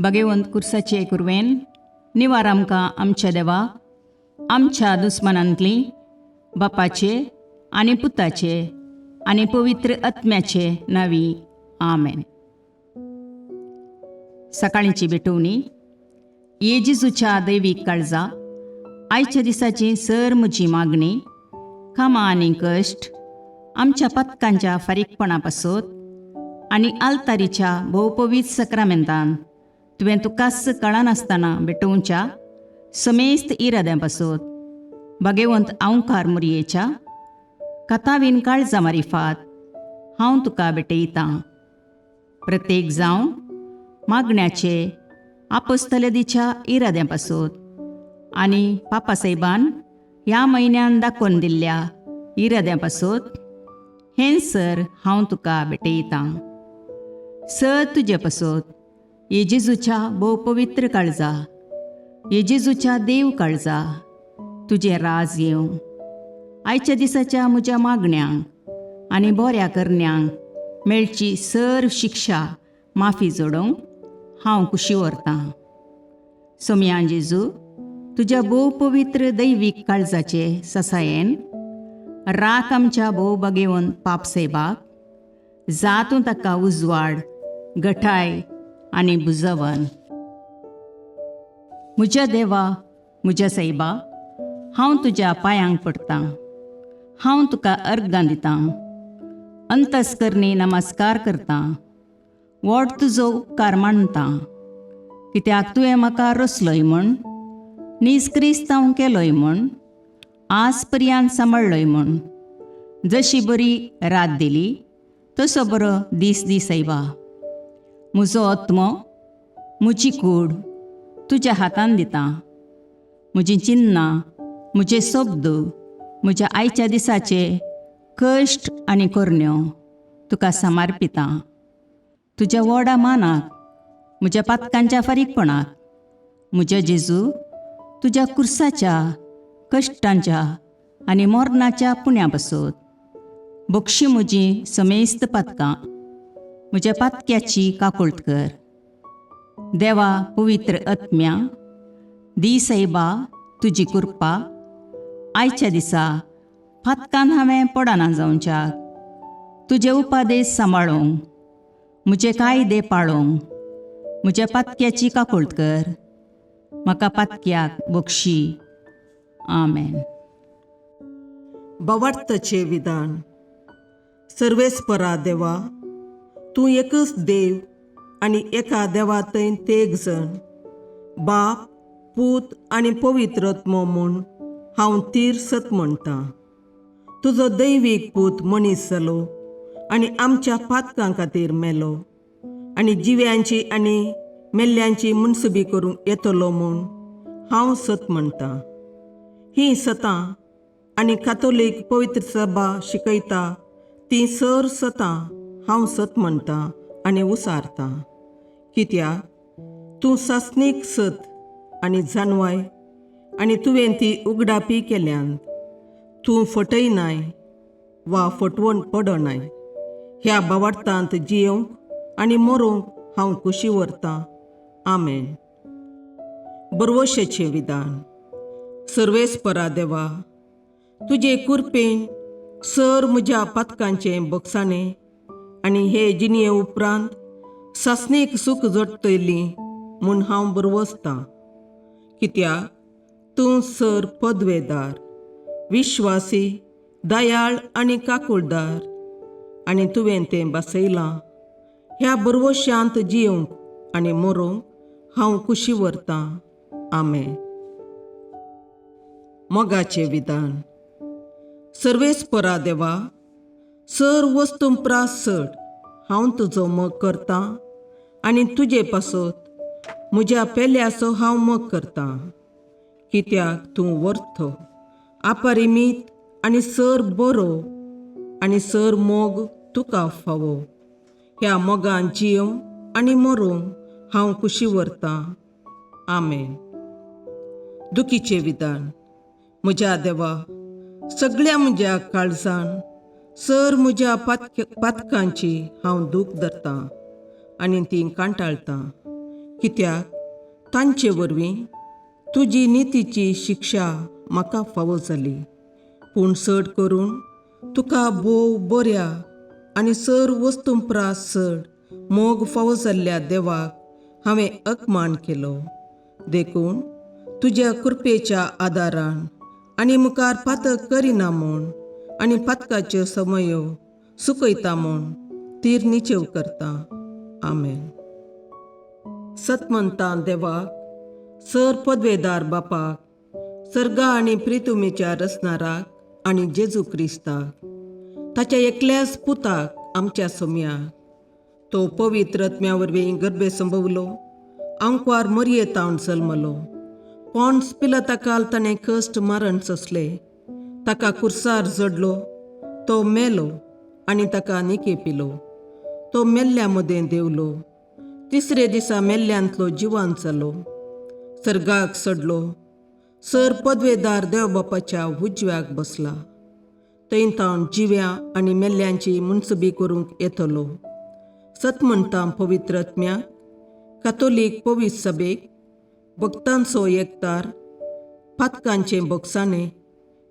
भगेवंत कुर्साचे कुरवेन निवार आमकां आमच्या देवा, आमच्या दुस्मनांतली बापाचे आनी पुताचे आनी पवित्र आत्म्याचे नावी, आमेन. सकाळीची भेटवणी. ये जेजूच्या दैवीक काळजा, आयच्या दिसाची सर म्हजी मागणी, कामां आनी कश्ट आमच्या पथकांच्या फारीकपणा पासत आनी आल्तारीच्या भोवपवीत सक्रामेंतान तुवें तुकाच कळनासतना भेटोवच्या समेस्त इराद्यां पासत भगेवंत आंवकार मुरयेच्या कथावीन काळजा मारिफात हांव तुका भेटयतां. प्रत्येक जावन मागण्याचे आपोस्तलदीच्या इराद्यां पासत आनी पापासाहेबान ह्या म्हयन्यान दाखोवन दिल्ल्या इराद्यां पासत हें सर हांव तुका भेटयतां. सर तुजे पासत ये जेजूच्या भोव पवित्र काळजा, ये जेजूच्या देव काळजा, तुजें राज येवं. आयच्या दिसाच्या म्हज्या मागण्यांक आनी बऱ्या करण्यांक मेळची सर शिक्षा माफी जोडोवंक हांव कुशी व्हरतां. सोमयान जेजू, तुज्या भोव पवित्र दैवीक काळजाचे ससायेन राख आमच्या भोव बगेवन पाप सेबाक, जातूं ताका उजवाड, गठाय आनी बुजवन. म्हज्या देवा, म्हज्या सायबा, हांव तुज्या पांयांक पडटां. हांव तुका अर्गां दितां, अंतस्करणी नमस्कार करतां, व्हड तुजो उपकार मानतां, कित्याक तुवें म्हाका रचलोय म्हूण, नीज क्रिस्तांव केलोय म्हूण, आज पर्यंत सांबाळ्ळोय म्हूण. जशी बरी रात दिली तसो बरो दीस दी सायबा. म्हजो आत्मो, म्हजी कूड तुज्या हातान दितां. म्हजीं चिन्नां, म्हजे शब्द, म्हज्या आयच्या दिसाचे कश्ट आनी करण्यो तुका समर्पितां. तुज्या व्हडा मानाक, म्हज्या पातकांच्या फारीकपणाक, म्हज्या जेजू, तुज्या कुर्साच्या कश्टांच्या आनी मरणाच्या पुण्या पासत बक्षी म्हजी समेस्त पातकां. म्हज्या पातक्याची काकुळट कर. देवा, पवित्र आत्म्या, दी सायबा तुजी कृपा आयच्या दिसा पातकान हांवें पडना जावच्याक, तुजे उपादेश सांबाळूंक, म्हजे कायदे पाळूंक. म्हज्या पातक्याची काकुळट कर. म्हाका पातक्याक बक्षी. आमेन. भावार्थाचें विधान. सर्वेस्परा देवा, तूं एकच देव आनी एका देवा थंय तेग जण, बाप, पूत आनी पवित्र आत्मो म्हूण हांव तीर सत म्हणटा. तुजो दैवीक पूत मनीस जालो आनी आमच्या पातकां खातीर मेलो आनी जिव्यांची आनी मेल्ल्यांची मुनसुबी करूंक येतलो म्हूण हांव सत म्हणटा. हीं सतां आनी कातोलीक पवित्र सभा शिकयता ती सर सतां हांव सत म्हणटा आनी उसारता, कित्याक तूं सासणीक सत आनी जाणवाय आनी तुवें ती उगडापी केल्यान. तूं फटयनाय वा फटवण पडनाय. ह्या भावार्थांत जियोवंक आनी मरोंक हांव कुशी व्हरतां. आमेन. बरवशेचें विधान. सर्वेस्परा देवा, तुजे कुरपेन सर म्हज्या पातकांचें बक्षाणें आनी हे जिणये उपरांत सासणीक सूख जोडटली म्हूण हांव बरवसतां, कित्याक तूं सर पदवेदार, विश्वासी, दयाळ आनी काकुळदार आनी तुवें तें बसयलां. ह्या बरवशांत जियोवंक आनी मरोंक हांव कुशी व्हरतां. आमेन. मोगाचें विधान. सर्वेस्परा देवा, सर वस्तू प्रास चड हांव तुजो मोग करतां आनी तुजे पासत म्हज्या पेल्याचो हांव मोग करतां, कित्याक तूं वर्थ, अपरिमीत आनी सर बरो आनी सर मोग तुका फावो. ह्या मोगान जियोवंक आनी मरोंक हांव कुशी व्हरतां. आमेन. दुखीचें विधान. म्हज्या देवा, सगळ्या म्हज्या काळजान सर म्हज्या पातकांची हांव दूख धरतां आनी ती कांटाळटां. कित्याक तांचे वरवीं तुजी नितीची शिक्षा म्हाका फावो जाली. पूण चड करून तुका भोव बऱ्या आनी सर वस्तूं प्रास चड मोग फावो जाल्ल्या देवाक हांवें अपमान केलो. देखून तुज्या कृपेच्या आदारान आनी मुखार पातक करिना म्हूण आनी पातकाच्यो समयो सुकयता म्हूण तीर निचेव करता. आमेन. सतमंतां देवाक, सर पदवेदार बापाक, सर्गा आनी प्रितुमेच्या रचणाराक आनी जेजू क्रिस्ताक, ताच्या एकल्याच पुताक आमच्या सोम्याक, तो पवित्र आत्म्या वरवीं गर्भे संभवलो, आंकवार मरयेतावन जल्मलो, पोंड्स पिलताकाल ताणें कश्ट मरण सोंसले, ताका कुर्सार जडलो, तो मेलो आनी ताका निके पिलो, तो मेल्ल्या मदें देंवलो, तिसरे दिसा मेल्ल्यांतलो जिवान जालो, सर्गाक चडलो, सर पदवेदार देव बापाच्या उजव्याक बसला, थंय तावन जिव्या आनी मेल्ल्यांची मुनसबी करूंक येतलो. सत म्हणटा पवित्र आत्म्याक, कातोलीक पवित्र सभेक, भक्तांचो एकतार, पातकांचें बोगसाणें,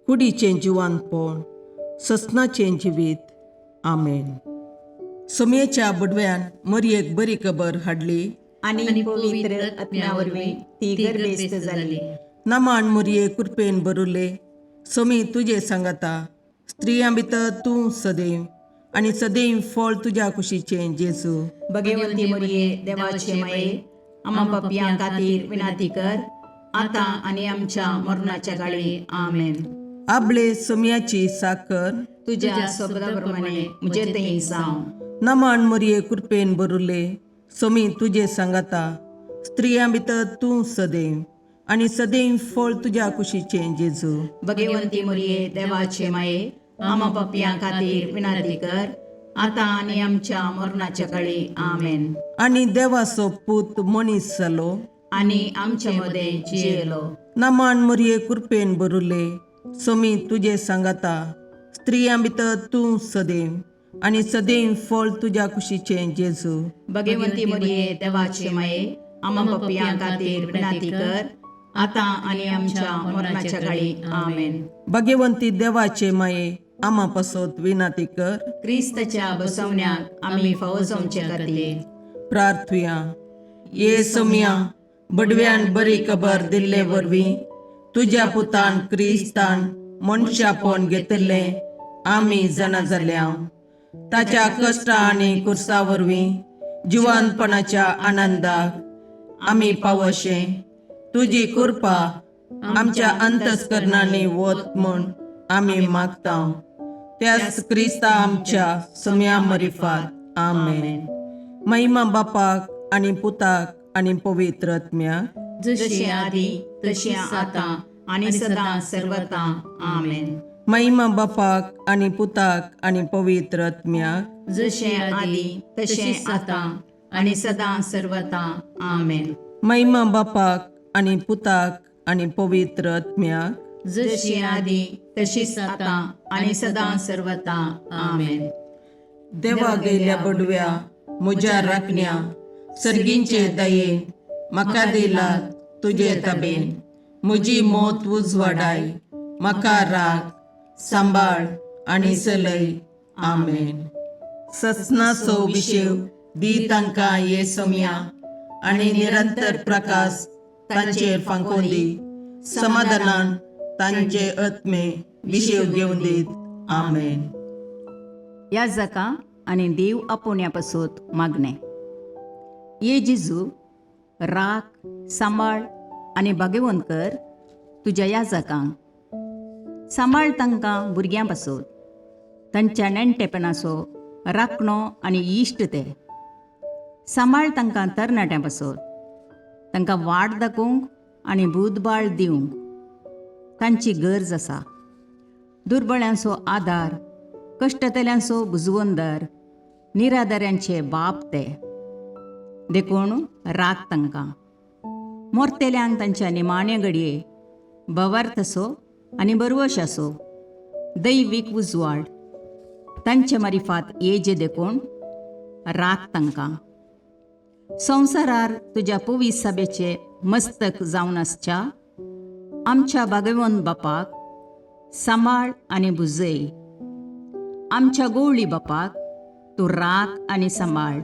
कुडीचें जिवानपण, ससनाचें जिवीत. आमेन. सोमयेच्या बुडव्यान मरयेक बरी खबर हाडली आनी पवित्र आत्म्या वरवीं ती गर्भेस्त जाली. नमान मुरये कृपेन बरुले, सोमी तुजे सांगाता, स्त्रियां भितर तूं सदैव आनी सदैव फळ तुज्या कुशीचें जेजू. भगवंती मरिये, देवाचे माये, आमा पापयां खातीर विनंती कर, आतां आनी आमच्या मरणाच्या काळी. आमेन. आबळे सोमयाची साकर तुज्या शब्दा प्रमाणे म्हजे थंय जावं. नमान मुरये कृपेन बरुले, सोमी तुजे सांगाता, स्त्रियां भितर तूं सदैव आनी सदैव फळ तुज्या कुशीचें जेजू. भगवंती मरिये, देवाचे माये, आमा पापयां खातीर विनंती कर, आतां आनी आमच्या मरणाच्या काळी. आमेन. आनी देवाचो पूत मनीस जालो आनी आमचे मदें जियेलो. नमान मुरये कृपेन बरुले, सोमी तुजे सांगाता, स्त्रियां भितर तूं सदैव आनी सदैव फळ तुज्या कुशीचें जेजू. भगवंती मरिये, देवाचे माये, आमा पापयां खातीर विनंती कर, आतां आनी आमच्या मरणाच्या काळी. आमेन. भगवंती देवाचे माये, आमा पासत विनंती कर. क्रिस्ताच्या बसवण्याक आमी फावो जावचे खातीर. प्रार्थुया. ये सोमया, बडव्यान बरी खबर दिल्ले वरवीं तुज्या पुतान क्रिस्तान मनशापण घेतिल्लें आमी जाणा जाल्या. ताच्या कश्टा आनी कुर्सा वरवीं जिवानपणाच्या आनंदाक आमी पावशे तुजी कृपा आमच्या अंतस्करणांनी वत म्हूण आमी मागता, त्याच क्रिस्ता आमच्या सोम्या मरिफात. आमेन. महिमा बापाक आनी पुताक आनी पवित्र आत्म्याक, जशी आदी तशी आतां आनी सदां सर्वता. आमेन. महिमा बापाक आनी पुताक आनी पवित्र आत्म्याक, जशें आदी तशें आतां आनी सदां सर्वता. आमेन. महिमा बापाक आनी पुताक आनी पवित्र आत्म्याक, जशी आदी तशीच आतां आनी सदां सर्वता. आमेन. देवा गेल्या बडव्या म्हज्या राखण्या, सर्गींचे दयेन म्हाका दिला तुजे तबेन, म्हजी मोत उजवाडाय, म्हाका राख, सांबाळ आनी चलय. आमेन. ससनाचो विशेव दी तांकां ये सोम्या आनी निरंतर प्रकाश तांचेर फांकोवन दी, समाधानान तांचे आत्मे विशेव घेवन दीत. आमेन. ह्या जाका आनी देव आपोवण्या पासत मागणें. ये जेजू, राख, सांबाळ आनी भाग्यवंत कर तुज्या ह्या जाकांक. सांबाळ तांकां भुरग्यां पासत, तांच्या नेणटेपणाचो राखणो आनी इश्ट ते. सांबाळ तांकां तरणाट्यां पासत, तांकां वाट दाखोवंक आनी बुदबाळ दिवंक तांची गरज आसा. दुर्बळ्यांचो आदार, कश्टतल्यांचो बुजवंदर, निराधाऱ्यांचे बाप ते, देखून राख तांकां. मोरतेल्यांक तांच्या निमाण्या घडये भवार्थ आसो आनी बरवश आसो, दैवीक उजवाड तांचे मारिफात येजे, देखून राख तांकां. संवसारार तुज्या पवीस सभेचे मस्तक जावन आसच्या आमच्या भागवंत बापाक सांबाळ आनी भुजय. आमच्या गोवळी बापाक तूं राख आनी सांबाळ.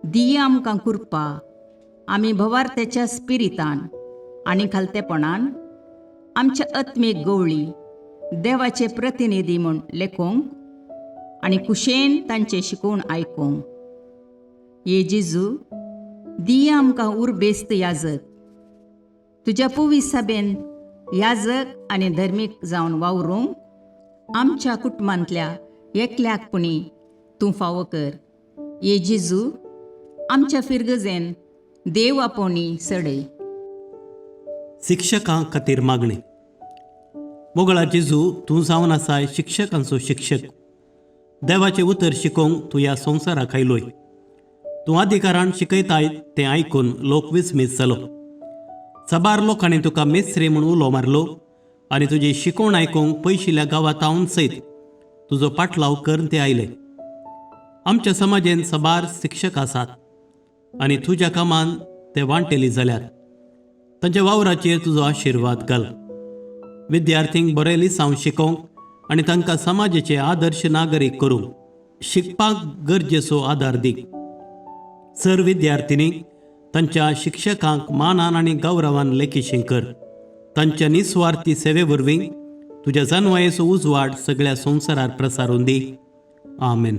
दिया आमकां कृपा आमी भवार्थ्याच्या स्पिरितान आनी खालतेपणान आमच्या आत्मीक गवळी देवाचे प्रतिनिधी म्हूण लेखूंक आनी कुशेन तांचें शिकोवन आयकूंक. ये जेजू, दिया आमकां उर्बेस्त याजक, तुज्या पवीस सभेन याजक आनी धर्मीक जावन वावरूंक आमच्या कुटुंबांतल्या एकल्याक पुणी तूं फावो कर. ये जेजू, आमच्या फिरगजेन देव आपोवणी सडय. शिक्षकां खातीर मागणें. मोगळा जेजू, तूं जावन आसाय शिक्षकांचो शिक्षक. देवाचें उतर शिकोवंक तूं ह्या संवसाराक आयलोय. तूं अधिकारान शिकयताय तें आयकून लोक विस्मीत जालो. साबार लोकांनी तुका मेस्त्री म्हूण उलो मारलो आनी तुजी शिकवण आयकूंक पयशिल्ल्या गांवांत सयत तुजो पाटलाव करून ते आयले. आमच्या समाजेन साबार शिक्षक आसात आनी तुज्या कामान ते वांटेली जाल्यात. तांच्या वावराचेर तुजो आशिर्वाद घाल. विद्यार्थींक बरें लिसांव शिकोवंक आनी तांकां समाजाचे आदर्श नागरीक करूंक शिकपाक गरजेचो आदार दी. सर विद्यार्थिनींक तांच्या शिक्षकांक मानान आनी गौरवान लेखीशी कर. तांच्या निस्वार्थी सेवे वरवीं तुज्या जानवायेचो उजवाड सगळ्या संवसारार प्रसारून दी. आमेन.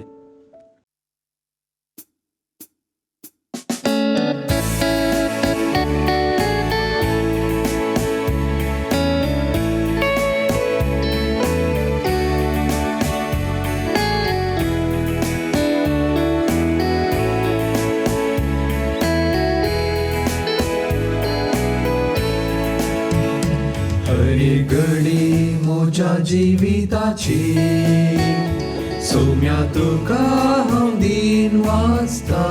हरी घडी म्हज्या जिविताची, सोम्या तुका हांव दीन वाचता.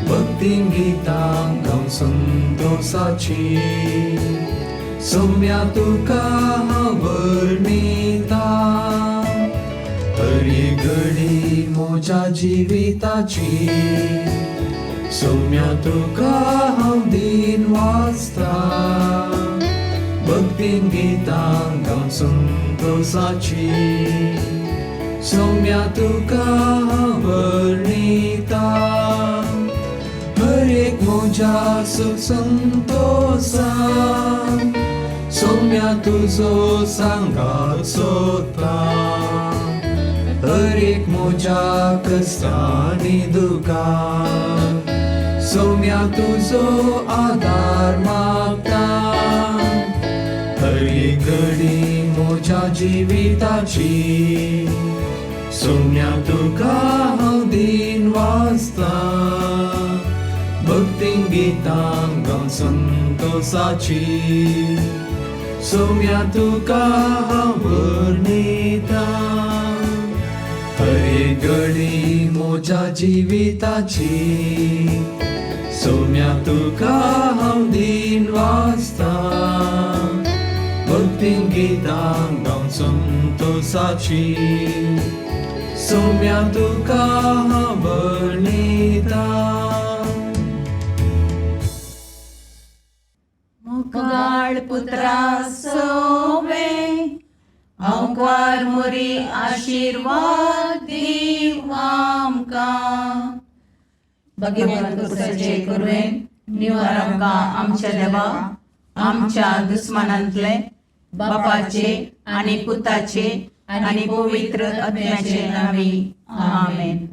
भक्तीन गितां गावन संतोसाची, सोम्या तुका हांव वर्णिता. हरी घडी म्हज्या जिविताची, सोम्या तुका हांव दीन वाचता. भक्तीन गितां गावन संतोसाची, सोम्या तुका हांव वर्णिता. हर एक म्हज्या सुख संतोसान, सोम्या तुजो सांगात सोदता. हर एक म्हज्या कश्टांनी दुखान, सोम्या तुजो आदार मागता. हरी घडी म्हज्या जिविताची, सोम्या तुका हांव दीन वाचता. भक्तीन गितां गावन संतोसाची, सोम्या तुका हांव वर्णिता. हरी घडी म्हज्या जिविताची, सोम्या तुका हांव दीन वाचता. भक्तीन गितां गावन संतोसाची, सोम्या तुका हांव वर्णिता. मुखाळ पुत्रा सोवे अंकार मुरी आशिर्वाद दीव आमकां. भगवंत कुसाचे कुरवेन निवार आमकां आमच्या देवा, आमच्या दुस्मानांतले बापाचे आनी पुताचे आनी पवित्र आत्म्याचे नावी. आमेन.